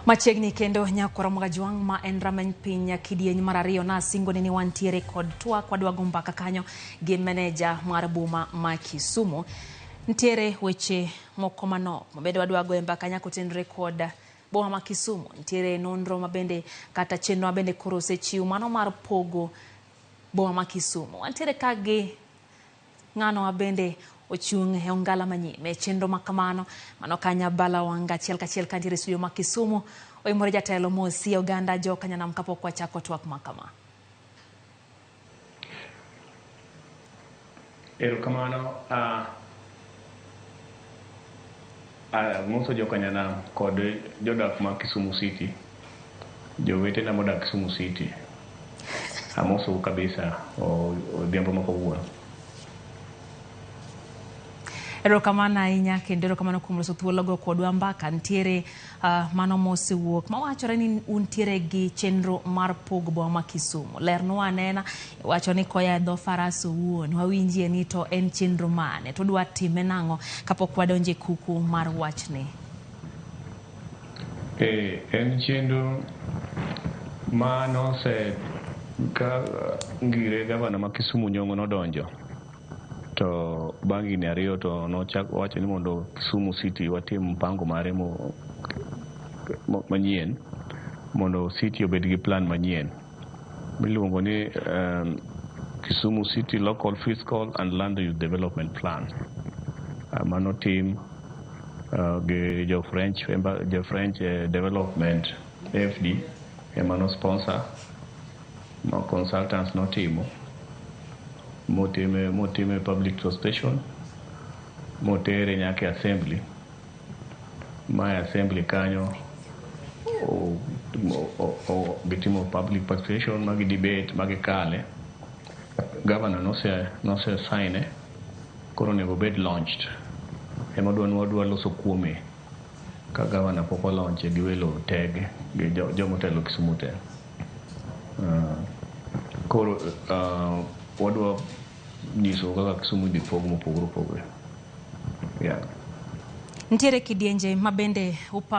Machiegni kendo nyakwara Mogajwang' ma en rameny piny kidieny mar ariyo nasingoni ni wantiere kod twak wadwa go mbaka kanyo gi meneja mar boma ma Kisumu. Nitiere weche moko manok mabende wadwa goye mbaka nyaka otenre kod boma ma Kisumu. Nitiere nonro mabende kata chenro mabende koro osechiw mano mar pogo boma ma Kisumu. Wantiere ka gi ng'ano ma bende ochung' e ongala manyime chenro ma kamano mano kanya Bala Wanga achiel kachiel kantiere e studio ma Kisumu oimore jatelo mosi oganda jo Kanyanam kapok wachako twak ma kama. Erokamano. Amoso jokanyanam kod jodak ma Kisumu City, jowetena modak Kisumu City. Amosou kabisa odhiambo ma kawuono. Erokamano ahinya kendo erokamano kuom loso thuologo kodwa mbaka. Nitiere mano mosewuok mawachore ni untiere gi chenro mar pogo boma ma Kisumu. Lernwa anena, iwacho ni koya e dho faras owuon, wawinjie ni to en chenro mane, to udwa time nang'o kapok wadonjo e kuku mar wachni. En chenro ma nose ka ngire gavana ma Kisumu Nyong'o nodonjo to bang' higni ariyo to nochak owacho ni mondo Kisumu City watim mpango mare manyien mondo city obed gi plan manyien miluongo ni Kisumu City Local Fiscal and Land Use Development Plan. Mano tim gi jo French, jo French Development FD ema no sponsor ma consultants notimo motime public consultation motere nyaka e assembly ma e assembly kanyo gitimo public participation ma gi debate ma gikale. Governor nose sign koro onego obed launched. Ema wadwa loso kuome ka governor pok olaunche gi welo tege gi jomotelo Kisumu te. Koro wadwa nyiso kaka Kisumu idhi pog mopogore opogore. Yeah. Nitiere kidienje mabende upango